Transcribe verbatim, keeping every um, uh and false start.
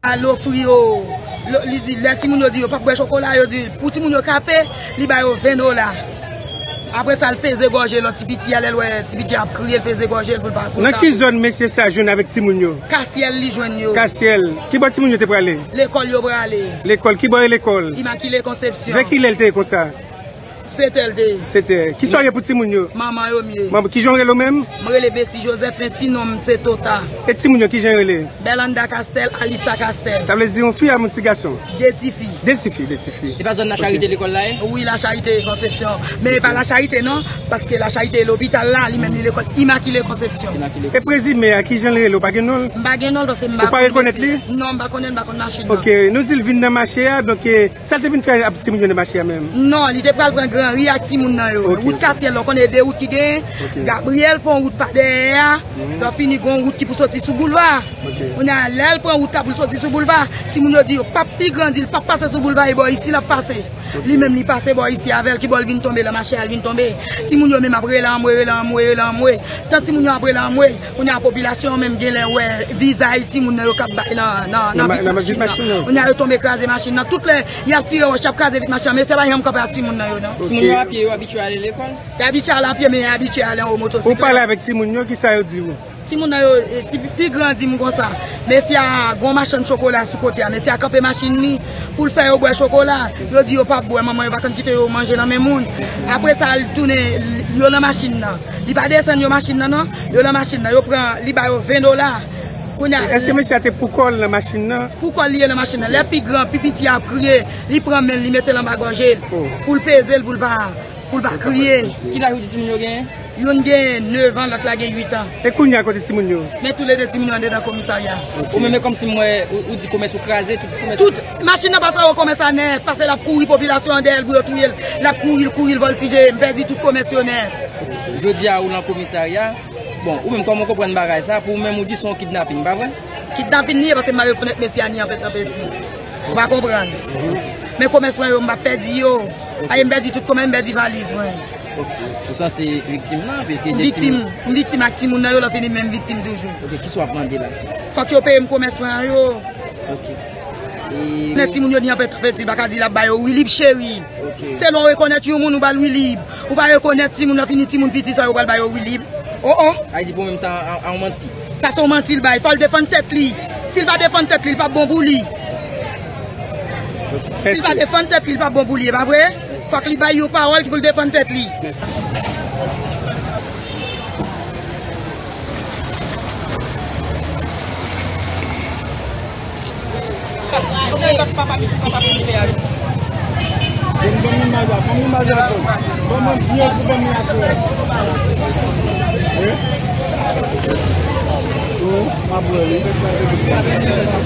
Al ofri yo, lo- li di, lè timoun yo di yo p ap bwè chokola, yo di, pou timoun yo kape, li ba yo ven dola. Apre sa, l peze gòje lòt ti piti a, lè l wè ti piti a ap kriye, l peze gòje l pou l pa pou l Nan ka ki zòn mesye sa jwenn avèk timoun yo? Kasyèl li jwenn yo. Kasyèl. Ki bò timoun yo te prale? Lekòl yo prale. Lekòl, ki bò e lekòl? Imakile Konsepsyon. Vè ki lè l te ye konsa? Sete l te ye. Sete. Ki sa w ye pou timoun yo? Manman yo m ye. Manman, ki jan w rele w menm? M rele Betty Joseph, men ti non m se Tota. E timoun yo, ki jan yo rele? Berlanda Castel, Alissa Castel. Sa vle di yon fi a yon ti gason? De ti fi. De ti fi, de ti fi. E pa zòn Lacharite lekòl la ye? Wi, Lacharite Konsepsyon. Men e pa Lacharite non, paske Lacharite e lopital la, li menm li lekòl Imakile Konsepsyon. Imakile. E prezime a, ki jan l rele, w pa gen non l? M pa gen non l paske m pa konn mesye. Ou pa rekonèt li? Non, m pa konnen, m pa konn machin nan. Ok, nou di l vin nan mache a, donk, e, sa l te vin fè ap timoun yo nan mache a menm? Non, li te pral pran Gran Ri ak timoun nan yo. Ok, ok. Wout Kasyèl la, w konnen e de wout ki genyen. Ok. Gabriyèl fè yon wout pa dèyè a. Mhm. Lè w fini, gen yon wout ki pou soti sou boulva. Ok. Kounye a, lè l pran wout la pou l soti sou boulva, timoun yo di yo p ap pi grandi, l p ap pase sou boulva, e bò isi l ap pase. Ok. Li menm li pase bò isi avè l, ki bò l vin tonbe, nan mache a l vin tonbe. Timoun yo menm ap rele anmwe, rele anmwe, rele anmwe. Tan timoun yo ap rele anmwe, kounye a popilasyon an menm genlè wè vizaj timoun nan yo k ap bay nan, nan, nan vit machin nan. Kounye a yo tonbe kraze machin nan. Tout lè y ap tire wòch, y ap kraze vit machin nan, mesye pa janm kanpe ak timoun nan yo non. Timoun yo apye, yo abitye ale lekòl? Y abitye ale apye, men y abitye ale anwo motosiklet. Ou pale avèk timoun yo, kisa yo di w? Timoun nan yo, e, ti pi gran di m konsa, mesye a gon machann chokola sou kote a, mesye a kanpe machin li pou l fè yo bwè chokola, yo di yo p ap bwè, manman yo pa konn kite yo manje nan men moun. Apre sa, l tounen, l- yo nan machin nan. Li pa desann yo machin nan non, yo nan machin nan, yo pran, li ba yo ven dola. Kounye a, Èske mesye a te pou kò l nan machin nan? Pou kò l li ye nan machin nan. Lè pi gran, pi piti a ap kriye, li pran men l, li mete l anba gòje l, Oh. pou l peze l, pou l pa, pou l pa kriye. Ki laj ou di timoun yo genyen? Youn gen nèf an, lòt la gen uit an. E kounye a, kote timoun yo? Men toulede timoun yo andedan komisarya. Ou menm, e kòmsi m wè, ou, ou di komès ou kraze, tout komès. Tout machin nan pase anwo komès la nèt, paske l ap kouri popilasyon an dèyè l pou yo touye l. L ap kouri, l kouri, l vòltije, m pèdi tout komès yo nèt. Jodi a, ou nan komisarya. Bon, ou menm, kòman w konprann bagay sa? Pou ou menm, ou di se yon kidnaping, pa vre? Kidnaping li ye, paske m pa rekonèt mesye a ni anpèt anpèti. Ou pa konprann? Men komès mwen yo, m pa pèdi yo. Paske m pèdi tout komès, m pèdi valiz mwen. Ok. Ou sanse viktim nan, piske de Viktim, timoun. M viktim ak timoun nan yo, lè fini menm viktim toujou. Ok, kisa w ap mande la? Fòk yo peye m komès mwen an yo. Ok. E Nèt timoun yo ni anpèt anpèti, pa ka di l ap ba yo wilib cheri. Ok. Se lè w rekonèt yon moun, ou ba l wilib. Ou pa rekonèt timoun, lè fini timoun piti sa yo pral ba yo wilib. Oh, oh. Ay di pou menm sa a, a, a yon manti. Sa se yon manti l bay. Fò l defann tèt li. Si l pa defann tèt li, l p ap bon pou li. Si l pa defann tèt li, l p ap bon pou li, e pa vre? Fòk li bay yon pawòl ki pou l defann tèt li. Mèsi. Bon, bon, imaj la, bon, imaj la, bon. Bon, bon, byen pou bon imaj la. Wi. Wi, m ap wè, wi.